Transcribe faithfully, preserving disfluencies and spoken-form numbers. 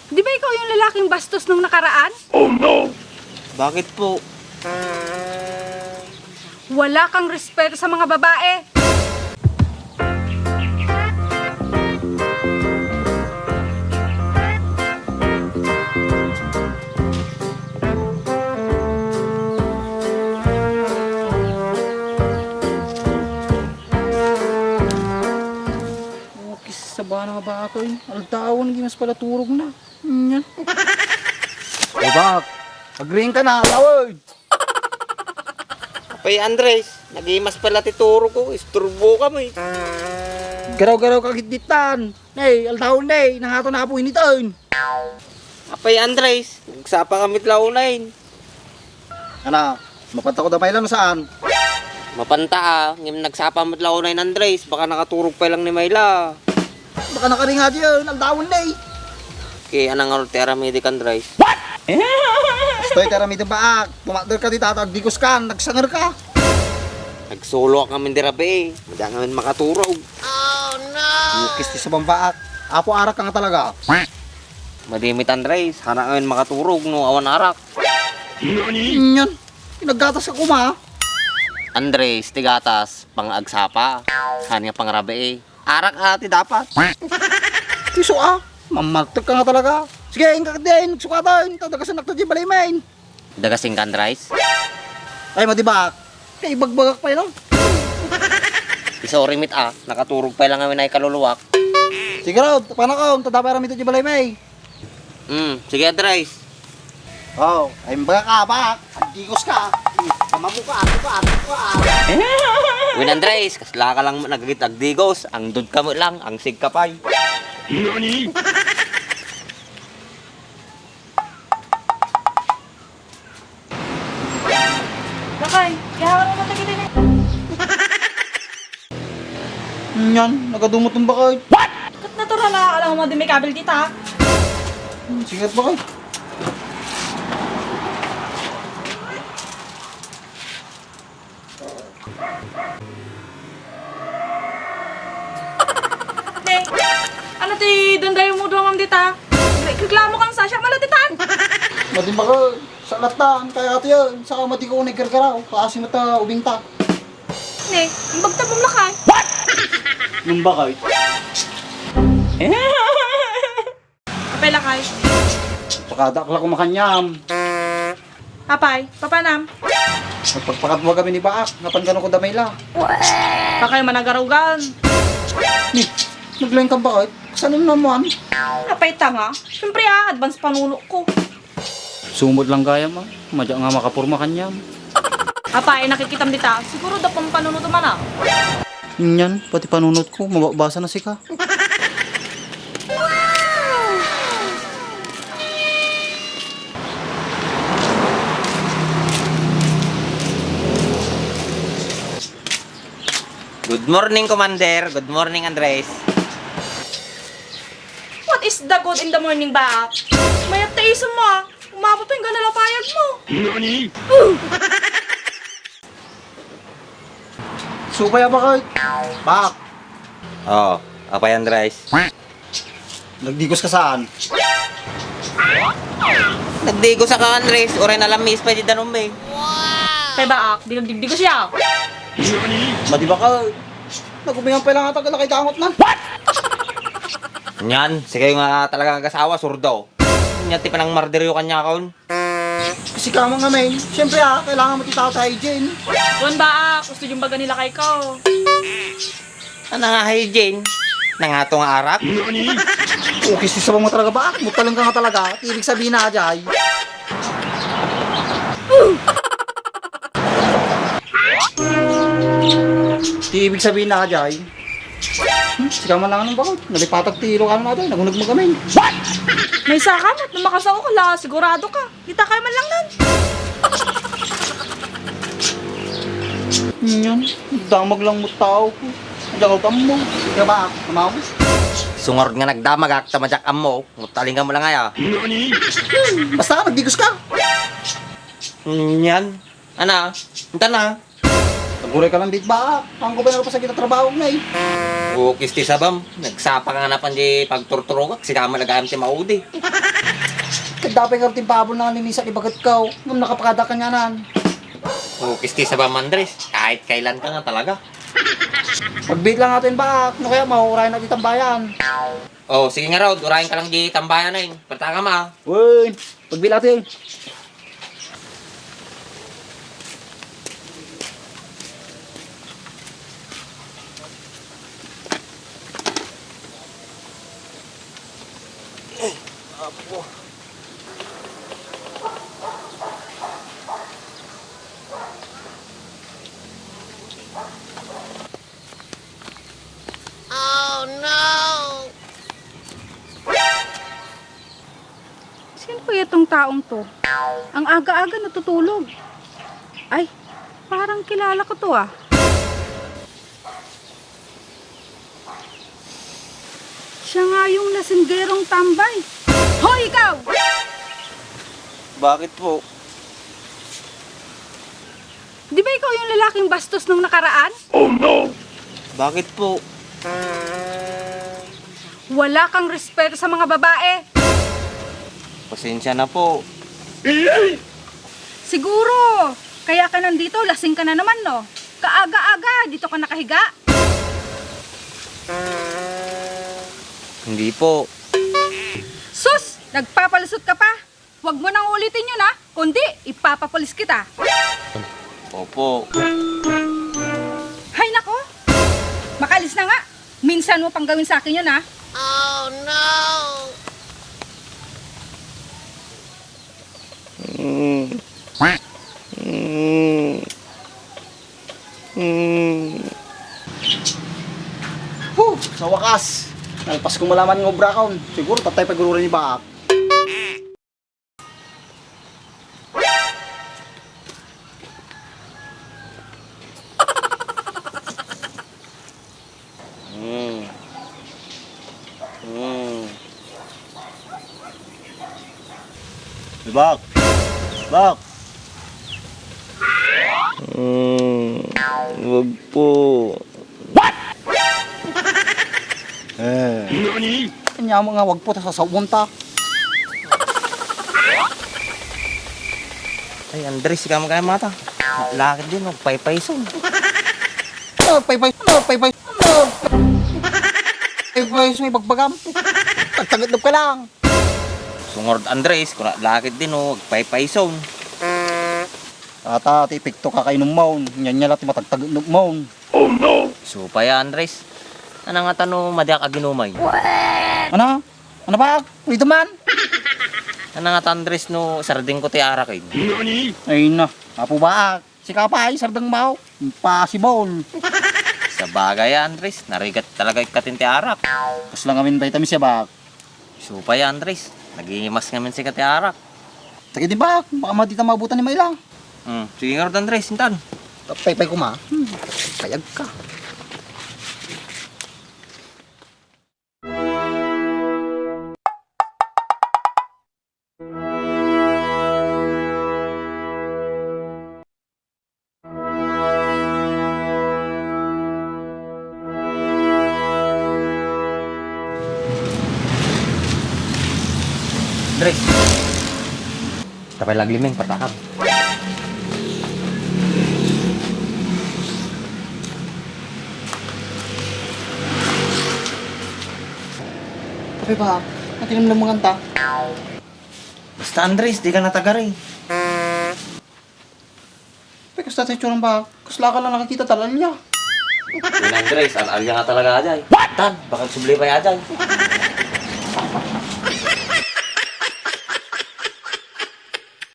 Di ba ikaw yung lalaking bastos nung nakaraan? Oh no! Bakit po? Wala kang respeto sa mga babae. Kis sabana nga ba ako, eh? Aldawan, gimas pala turog na. Nya. O, bak, agriing ka na, lawod! Apay, Andres, nagimas pala ti turog ko, isturbo ka mo, eh. Garaw-garaw ka gitditan. Nay, aldawan, nay, nangato na po initan. Apay, Andres, nagsapa kami ti launay. Ana, mapanta ko da Mayla no saan? Mapanta, a, ngem nagsapa met launay ni Andres, baka nakaturog pay lang ni Mayla. Baka nakaringa diyan, aldawan na, eh. Okay, anang ngarud ti aramidek, Andres? Kastoy ti aramidem, baak. Tumakder ka dita, agdigos ka, nagsanger ka. Nagsuloak ngamin di rabii, eh. Madi ngamin makaturog. Ukis ti sabang, baak. Apo, arak ka nga talaga. Madi met, Andres, hanak ngamin makaturog no awan arak. Nyan, naggatas ka kuma. Andres, ti gatas, pang-agsapa. Haan nga pangrabii, eh. Arak a ti dapat. Isu a, mamartek ka nga talaga. Sige, inka diay, nagsukatan. Ta dagasennak ta diay balay, men. Dagasenka, Andres? Ay, madi, baak. Kaibagbagak pay lang. Sorry met a, nakaturog pay lang ngamin ay kaluluak. Sige raw, panakon, ta dapay aramid diay balay, men. Hmm, sige, Andres. Oh, ay, baga ka, baak. Agdigos ka. Kamamu ka, ato ka, ato ka. Wen, Andres, kasla ka lang nagagit agdigos. Angdud ka met lang, angsig ka pay. Lakay, kaya ka naman tagitay na. Nyan, nagadumot ng bakay. Ket natural a, alam mo, di may kabil dita. Hmm, sige, bakay. Te, ano ti dandayonmo duamam dita? Reklamo kang sa siya, malatitan! Madi, bakay, sa latan, kaya ito yan, sa madi ko naggargaraw, kaasi mata ubing ta. Ne, imbagta mong lakay. Nung bakay? Apay, lakay? Pakadaak la kumakanyam. Apay, papanam? Nagpagpakatwag kami ni baak, napan kano ko damay la. Pakay managarugan. Ni, naglain ka, bakay? Kasanon naman? Apay, tanga. Siyempre, ah, advance panunot ko. Sumod lang gayam, ah. Madya nga makapurma kanyam. Apay, nakikitam dita. Siguro da pang panunot man, ah. Nyan, pati panunot ko, mababasa na sika. Good morning, Commander. Good morning, Andres. What is the good in the morning, baak? Mayat ta isu mo, ah. Umabot pa yung ganalapayag mo. Nani? Supay, apay, Kurt? Bak. Oh, apay, Andres? Nagdigos ka saan? Nagdigos ka, Andres. Uray nalamis pa di danum, eh. Kay baak, di nagdigdigos siya. Madi ba ka? Nagumingan pa lang ata ka nakaikangot na. Nyan, sige nga talaga ang asawa, surdo. Nya ti panangmarderyo kanya kaon. Kasi ka nga, men. Siyempre, ah, kailangan mo ti tao tayo, Jane. Wan ba, ah, gusto yung baga nila kay ko. Ano nga, hey, Jane? Nangato nga arak? Okay, si sabang mo talaga ba? Mutaling ka nga talaga. Ibig sabihin na, Jay. Ti ibig sabihin na, Jay. Hmm, sika man lang anong bakit? Nalipatag ti ilo ka na, Jay. Nagunag mo kami. May saka mo, nung makasao ka la, sigurado ka. Kita kayo man lang nun. Yan, damag lang mo tao ko. Diyan ka mo. Ikaw ba, mamaw? Sungod nga nagdamagak, ta madiak ammo, mutaling ka mo lang aya. Basta ka, magdigos ka. Yan. Ana, intan na. Aguray ka lang, di ba? Ang ko ba na pa sa kita trabaho na eh. Bukis ti sabam, nagsapa ka nga napan di pagturturogak, sika man nagayam ti maudi. Kadda pay ngarud ti impaabonna nga ninisak ni bagetko, ngem nakapakada kanianan. Bukis ti sabam, Andres, kahit kailan ka nga talaga. Magbiit lang ato, Bak, no kaya mauray na di tambayan. Oh, sige ngarud, urayen ka lang di tambayan, eh. Perta ka ma. Uy, pagbiit lang ato, eh. Oh, no! Sino kaya tong taong to? Ang aga-aga natutulog. Ay, parang kilala ko to, ah. Siya nga yung lasinggerong tambay. Hoy, ikaw! Bakit po? Di ba ikaw yung lalaking bastos nung nakaraan? Oh, no! Bakit po? Wala kang respeto sa mga babae. Pasensya na po. Siguro, kaya ka nandito, lasing ka na naman, no? Kaaga-aga, dito ka nakahiga? Hindi po. Sus! Nagpapalusot ka pa! Huwag mo nang ulitin yun, ha? Kundi, ipapapulis kita. Opo. Hay nako! Makalis na nga! Minsan mo pang gawin sa akin yun, ha? Oh, no! Mm. Mm. Mm. Huh! Sa wakas, nalpas ko malaman nga obrakon. Siguro, tatay pagurura ni Baak. Mm. Mm. Bak! Bak! Mm, wag po. What? Eh. Nani? Anya mo nga wag po, ta sasaubon ta. Ay, Andres, ikaw magkaya mata. Lakad din, magpaypayson. Ano, paypay, ano, paypay, ano? Paypayson, ibagbagam. Tagtagad ka lang. Sungod, Andres, kuna lakad din, oh, magpaypayson. Ata, ti epekto ka kainom maon. Nyanya la ti matagtagad maon. Oh, no! Supaya, Andres. Ano nga tano madiak aginumay? Ano? Ano ba? Ito man? Ano nga ta, Andres, no sarding ko ti arak, eh? Ay na, apo ba? Sika pa ay sardeng mao? Impossible. Sa bagay, Andres, narigat talaga ikatin ti arak. Kas lang amin dayta mi siya ba? Supaya, Andres, nagimas ngamin sika ti arak. Tagay di ba? Baka madita mabutan ni Maila. Hmm, sige nga, Andres, intan. Paypay kuma. Hmm, kayag ka. Andres. Tapay laglimeng patakam. Tapay ba? Natinamnam mo nganta? Basta, Andres, di ka natagari. Pe, kasta tayo tsurang ba? Kasla ka lang nakakita, tal-alya. Yun, Andres, al-alya nga talaga, ajay. What? Tan, baka subli pa, ajay.